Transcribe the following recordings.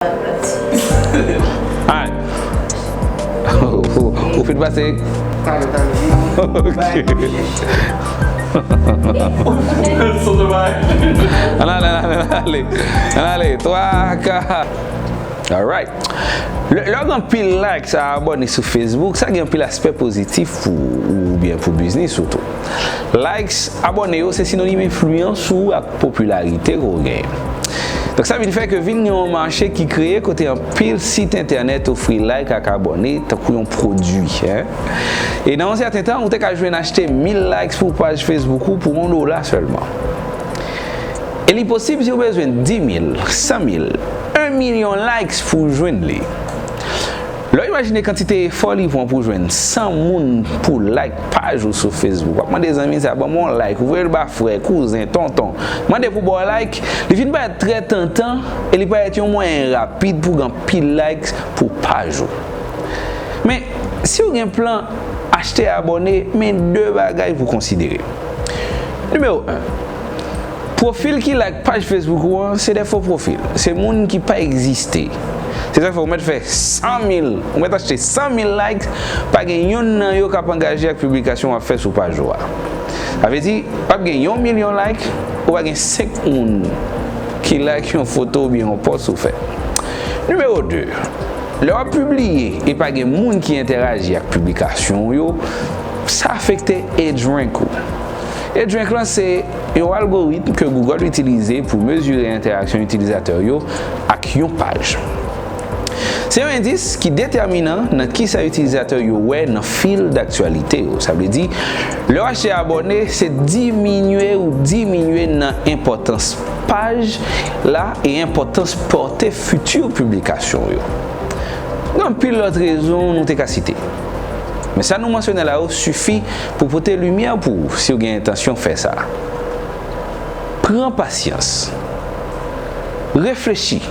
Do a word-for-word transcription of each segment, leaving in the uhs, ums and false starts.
Alright. Ou, ou, ou fin pase? Talè, talè. Ok. Ann ale, ann ale, ann ale. Ann ale. Twa, kat. Alright. Lè, lè w gen anpil likes ak abòne sou Facebook, sa gen anpil aspè pozitif pou ou oubyen pou biznis ou tou. Likes, abòne yo se sinonim enfliyans ou ak popilarite ke w genyen. Donk sa vin fè ke vin gen yon mache ki kreye kote anpil sit entènèt ofri like ak abòne tankou yon pwodui, en. E nan yon sèten tan, ou te ka jwenn achte mil likes pou paj Facebook ou pou yon dola sèlman. E li posib si w bezwen dis mil, san mil, yon milyon likes pou w jwenn li. Lè w imajine kantite efò li pran pou w jwenn san moun pou like paj ou sou Facebook, w ap mande zanmi sa, ban m yon like, ou voye l ba frè, kouzen, tonton, mande pou ba w like, li vin parèt trè tantan e li parèt yon mwayen rapid pou w gen anpil likes pou paj ou. Men, si w gen plan achte abòne, men de bagay pou w konsidere. Nimewo en, pwofil ki like paj Facebook ou an, se de fo pwofil. Se moun ki pa egziste. Se sa k fè ou mèt fè san mil, ou mèt achte san mil likes, pa gen yonn nan yo k ap angaje ak piblikasyon w ap fè sou paj ou a. Sa vle di, w ap gen yon milyon like, ou pa gen senk moun ki like yon foto oubyen yon pòs ou fè. Nimewo de, lè w ap pibliye e pa gen moun ki entèraji ak piblikasyon w yo, sa afekte PageRank ou. PageRank lan se yon algoritm ke Google itilize pou mezire entèraksyon itilizatè yo ak yon paj. Se yon endis ki detèminan nan kisa itilizatè yo wè nan fil daktyalite yo. Sa vle di, lè w achte abòne, se diminye ou diminye nan enpòtans paj la e enpòtans pòte fiti piblikasyon w yo. Gen anpil lòt rezon nou te ka site. Men sa nou mansyone la yo sifi pou pote limyè pou ou si w gen entansyon fè sa. Pran pasyans. Reflechi,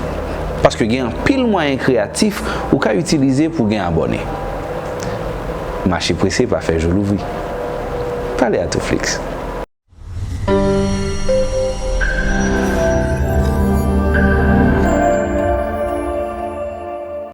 paske gen anpil mwayen kreyatif ou ka itilize pou w gen abòne. Mache prese pa fè jou louvri. Pale a Touflix.